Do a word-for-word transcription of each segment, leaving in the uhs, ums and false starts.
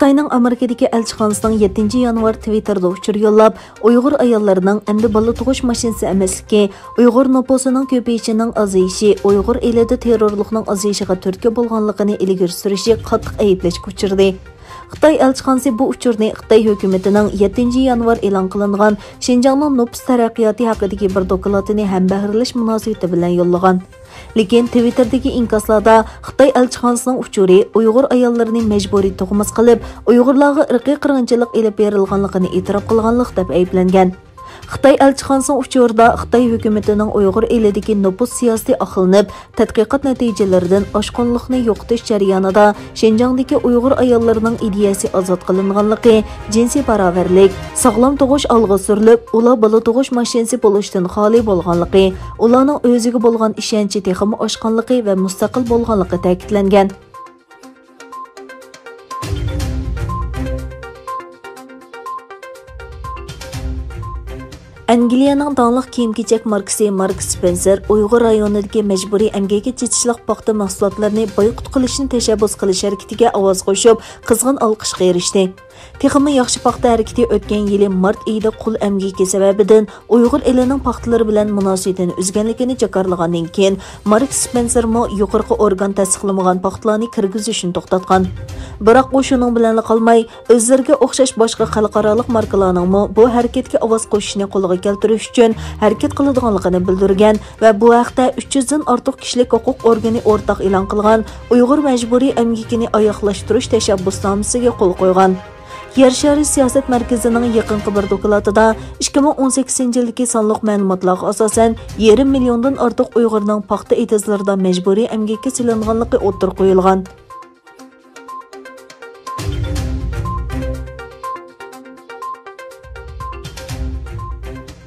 خىتاينىڭ ئامېرىكىدىكى ئەلچىخانىسىنىڭ يەتتىنچى يانۋار تىۋىتتېردا ئۇچۇر يوللاپ، ئۇيغۇر ئاياللىرىنىڭ ئەمدى بالا تۇغۇش ماشىنىسى ئەمەسلىكى، ئۇيغۇر نوپۇسىنىڭ كۆپىيىشىنىڭ ئازىيىشى، ئۇيغۇر ئېلىدا تېررورلۇقنىڭ ئازىيىشىغا تۈرتكە بولغانلىقىنى ئىلگىرى سۈرۈشى قاتتىق ئەيىبلەشكە ئۇچرىدى. خىتاي ئەلچىخانىسى بۇ ئۇچۇرنى خىتاي ھۆكۈمىتىنىڭ يەتتىنچى يانۋار ئېلان قىلىنغان شىنجاڭنىڭ نوپۇس تەرەققىياتى ھەققىدىكى بىر دوكلاتىنى ھەمبەھىرلەش مۇناسىۋىتى بىلەن يوللىغان. لېكىن تىۋىتتېردىكى ئىنكاسلاردا خىتاي ئەلچىخانىسىنىڭ ئۇچۇرى ئۇيغۇر ئاياللىرىنى مەجبۇرىي تۇغماس قىلىپ، ئۇيغۇرلارغا ئىرقىي قىرغىنچىلىق ئېلىپ بېرىلغانلىقىنى ئېتىراپ قىلغانلىق دەپ ئەيىبلەنگەن. خىتاي ئەلچىخانىسىنىڭ ئۇچۇرىدا خىتاي ھۆكۈمىتىنىڭ ئۇيغۇر ئېلىدىكى نوپۇس سىياسىتى ئاقلىنىپ، تەتقىقات نەتىجىلىرىدىن ئاشقۇنلۇقنى يوقىتىش جەريانىدا شىنجاڭدىكى ئۇيغۇر ئاياللىرىنىڭ ئىدىيەسى ئازاد قىلىنغانلىقى، جىنسىي باراۋەرلىك، ساغلام تۇغۇش ئالغا سۈرۈلۈپ، ئۇلار بالا تۇغۇش ماشىنىسى بولۇشتىن خالىي بولغانلىقى، ئۇلارنىڭ ئۆزىگە بولغان ئىشەنچى تېخىمۇ ئاشقانلىقى ۋە مۇستەقىل بولغانلىقى تەكىتلەنگەن. ئەنگلىيەنىڭ داڭلىق كىيىم-كېچەك ماركىسى ماركس سپېنسېر ئۇيغۇر رايونىدىكى مەجبۇرىي ئەمگەككە چېتىشلىق پاختا مەھسۇلاتلىرىنى بايقۇت قىلىشنى تەشەببۇس قىلىش ھەرىكىتىگە ئاۋاز قوشۇپ، قىزغىن ئالقىشقا ئېرىشتى. تېخىمۇ ياخشى پاختا ھەرىكىتى ئۆتكەن يىلى مارت ئېيىدا قۇل ئەمگىكى سەۋەبىدىن ئۇيغۇر ئېلىنىڭ پاختىلىرى بىلەن مۇناسىۋىتىنى ئۈزگەنلىكىنى جاكارلىغاندىن كېيىن، ماركس سپېنسېرمۇ يۇقىرىقى ئورگان تەستىقلىمىغان پاختىلارنى كىرگۈزۈشنى توختاتقان. بىراق ئۇ شۇنىڭ بىلەنلا قالماي، ئۆزلىرىگە ئوخشاش باشقا خەلقئارالىق ماركىلارنىڭمۇ بۇ ھەرىكەتكە ئاۋاز قوشۇشنى قولغا كەلتۈرۈش ئۈچۈن ھەرىكەت قىلىدىغانلىقىنى بىلدۈرگەن ۋە بۇ ھەقتە ئۈچ يۈزدىن ئارتۇق كىشىلىك ھوقۇق ئورگىنى ئورتاق ئېلان قىلغان ئۇيغۇر مەجبۇرىي ئەمگىكىنى ئاياغلاشتۇرۇش تەشەببۇسنامىسىگە قول قويغان. يەر شارى سىياسەت مەركىزىنىڭ يېقىنقى بىر دوكلاتىدا، ئىككى مىڭ ئون سەككىزىنچى يىلدىكى سانلىق مەلۇماتلارغا ئاساسەن، يېرىم مىليوندىن ئارتۇق ئۇيغۇرنىڭ پاختا ئېتىزلىرىدا مەجبۇرىي ئەمگەككە سېلىنغانلىقى ئوتتۇرىغا قويۇلغان.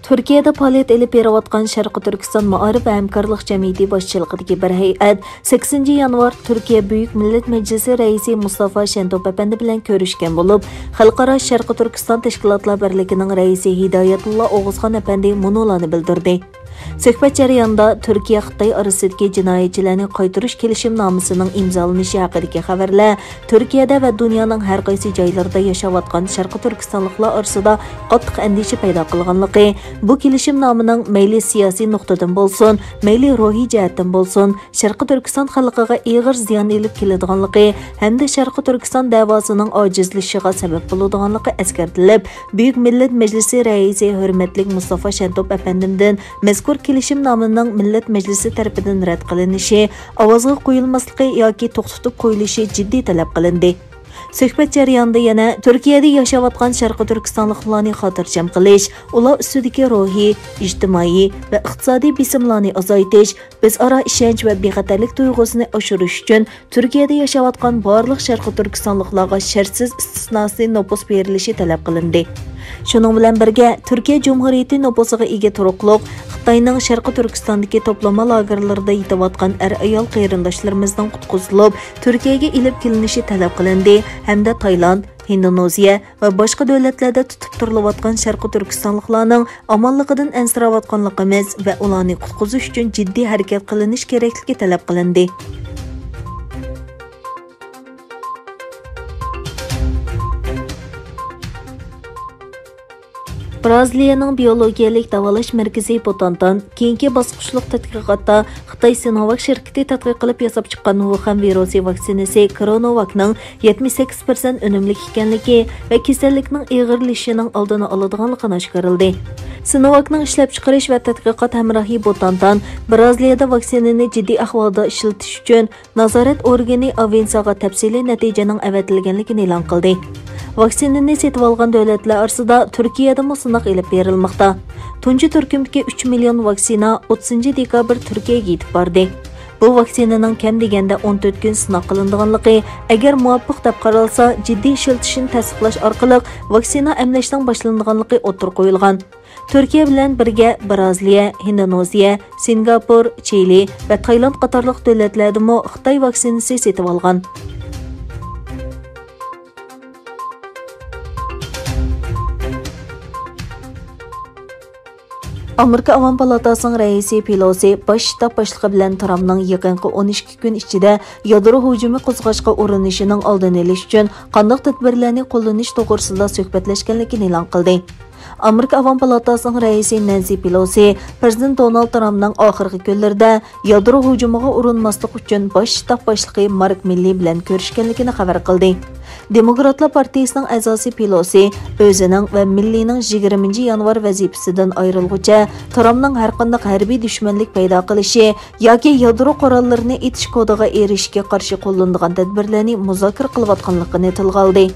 تۈركىيەدە پائالىيەت ئېلىپ بېرىۋاتقان شەرقىي تۈركىستان مائارىپ ۋە ھەمكارلىق جەمئىيىتى باشچىلىقىدىكى بىر ھەيئەت سەككىزىنچى يانۋار تۈركىيە بۈيۈك مىللەت مەجلىسى رەئىسى مۇستافا شەنتوپ ئەپەندى بىلەن كۆرۈشكەن بولۇپ، خەلقئارا شەرقىي تۈركىستان تەشكىلاتلار بىرلىكىنىڭ رەئىسى ھىدايەتۇللا ئوغۇزخان ئەپەندى مۇنۇلارنى بىلدۈردى. سۆھبەت جەريانىدا تۈركىيە خىتاي ئارىسىدىكى جىنايەتچىلەرنى قايتۇرۇش كېلىشىمنامىسىنىڭ ئىمزالىنىشى ھەققىدىكى خەۋەرلەر تۈركىيەدە ۋە دۇنيانىڭ ھەر قايسى جايلىرىدا ياشاۋاتقان شەرقىي تۈركىستانلىقلار ئارىسىدا قاتتىق ئەندىشە پەيدا قىلغانلىقى، بۇ كېلىشىمنامىنىڭ مەيلى سىياسىي نۇقتىدىن بولسۇن، مەيلى روھىي جەھەتتىن بولسۇن، شەرقىي تۈركىستان خەلقىگە ئېغىر زىيان ئېلىپ كېلىدىغانلىقى ھەمدە شەرقىي تۈركىستان دەۋاسىنىڭ ئاجىزلىشىشىغا سەۋەب بولىدىغانلىقى ئەسكەرتىلىپ، بۈيۈك مىللەت مەجلىسى رەئىسى ھۆرمەتلىك مۇستافا شەنتوپ ئەپەندىمدىن مەزكۇر كېلىشىمنامىنىڭ مىللەت مەجلىسى تەرىپىدىن رەت قىلىنىشى، ئاۋازغا قويۇلماسلىقى ياكى توختىتىپ قويۇلۇشى جىددىي تەلەپ قىلىندى. سۆھبەت جەريانىدا يەنە تۈركىيەدە ياشاۋاتقان شەرقىي تۈركىستانلىقلارنى خاتىرجەم قىلىش، ئۇلار ئۈستىدىكى روھىي، ئىجتىمائىي ۋە ئىقتىسادىي بېسىملارنى ئازايتىش، ئۆزئارا ئىشەنچ ۋە بىخەتەرلىك تۇيغۇسىنى ئاشۇرۇش ئۈچۈن تۈركىيەدە ياشاۋاتقان بارلىق شەرقىي تۈركىستانلىقلارغا شەرتسىز ئىستىسناسىز نوپۇس بېرىلىشى تەلەپ قىلىندى. شۇنىڭ بىلەن بىرگە، تۈركىيە جۇمھۇرىيىتى نوپۇسىغا ئىگە تۇرۇقلۇق خىتاينىڭ شەرقىي تۈركىستاندىكى توپلىما لاگېرلىرىدا يېتىۋاتقان ئەر-ئايال قېرىنداشلىرىمىزنىڭ قۇتقۇزۇلۇپ، تۈركىيەگە ئېلىپ كېلىنىشى تەلەپ قىلىندى ھەمدە تايلاند، ھىندونېزىيە ۋە باشقا دۆلەتلەردە تۇتۇپ تۇرۇلۇۋاتقان شەرقىي تۈركىستانلىقلارنىڭ ئامانلىقىدىن ئەنسىرەۋاتقانلىقىمىز ۋە ئۇلارنى قۇتقۇزۇش ئۈچۈن جىددىي ھەرىكەت قىلىنىش كېرەكلىكى تەلەپ قىلىندى. برازىلىيەنىڭ بىيولوگىيەلىك داۋالاش مەركىزى بۇتانتان كېيىنكى باسقۇچلۇق تەتقىقاتتا خىتاي سىنوۋاك شىركىتى تەتقىق قىلىپ ياساپ چىققان ۋۇخەن ۋىرۇسى ۋاكسىنىسى كرونوۋاكنىڭ يەتمىش سەككىز پىرسەنت ئۈنۈملۈك ئىكەنلىكى ۋە كېسەللىكنىڭ ئېغىرلىشىشىنىڭ ئالدىنى ئالىدىغانلىقىنى ئاشكارىلىدى. سىنوۋاكنىڭ ئىشلەپچىقىرىش ۋە تەتقىقات ھەمراھى بۇتانتان برازىلىيەدە ۋاكسىنىنى جىددىي ئەھۋالدا ئىشلىتىش ئۈچۈن نازارەت ئورگىنى ئاۋېنساغا تەپسىلىي نەتىجىنىڭ ئەۋەتىلگەنلىكىنى ئېلان قىلدى. ۋاكسىنىنى سېتىۋالغان دۆلەتلەر ئارىسىدا تۈركىيەدىمۇ سىناق ئېلىپ بېرىلماقتا. تۇنجى تۈركۈمدىكى ئۈچ مىليون ۋاكسىنا ئوتتۇزىنچى دېكابىر تۈركىيەگە يېتىپ باردى. بۇ ۋاكسىنىنىڭ كەم دېگەندە ئون تۆت كۈن سىناق قىلىنىدىغانلىقى، ئەگەر مۇۋاپىق دەپ قارالسا، جىددىي ئىشلىتىشنى تەستىقلاش ئارقىلىق ۋاكسىنا ئەملەشنىڭ باشلىنىدىغانلىقى ئوتتۇرىغا قويۇلغان. تۈركىيە بىلەن بىرگە بىرازىلىيە، ھىندونېزىيە، سىنگاپور، چىلى ۋە تايلاند قاتارلىق دۆلەتلەردىمۇ خىتاي ۋاكسىنىسى سېتىۋالغان. ئامېرىكا ئاۋام پالاتاسىنىڭ رەئىسى پېلوسى باش شتاب باشلىقى بىلەن ترامپنىڭ يېقىنقى ئون ئىككى كۈن ئىچىدە يادرو ھۇجۇمى قوزغاشقا ئۇرۇنۇشىنىڭ ئالدىنى ئېلىش ئۈچۈن قانداق تەدبىرلەرنى قوللىنىش توغرىسىدا سۆھبەتلەشكەنلىكىنى ئېلان قىلدى. ئامېرىكا ئاۋام پالاتاسىنىڭ رەئىسى نەنسى پېلوسى پىرېزىدېنت دونالد ترامپنىڭ ئاخىرقى كۈنلىرىدە يادرو ھۇجۇمىغا ئۇرۇنماسلىق ئۈچۈن باش شتاب باشلىقى مارك مىللى بىلەن كۆرۈشكەنلىكىنى خەۋەر قىلدى. دېموكراتلار پارتىيىسىنىڭ ئەزاسى پېلوسى ئۆزىنىڭ ۋە مىللىنىڭ يىگىرمىنچى يانۋار ۋەزىپىسىدىن ئايرىلغۇچە ترامپنىڭ ھەرقانداق ھەربىي دۈشمەنلىك پەيدا قىلىشى ياكى يادرو قوراللىرىنى ئېتىش كودىغا ئېرىشىشكە قارشى قوللىنىدىغان تەدبىرلەرنى مۇزاكىرە قىلىۋاتقانلىقىنى تىلغا ئالدى.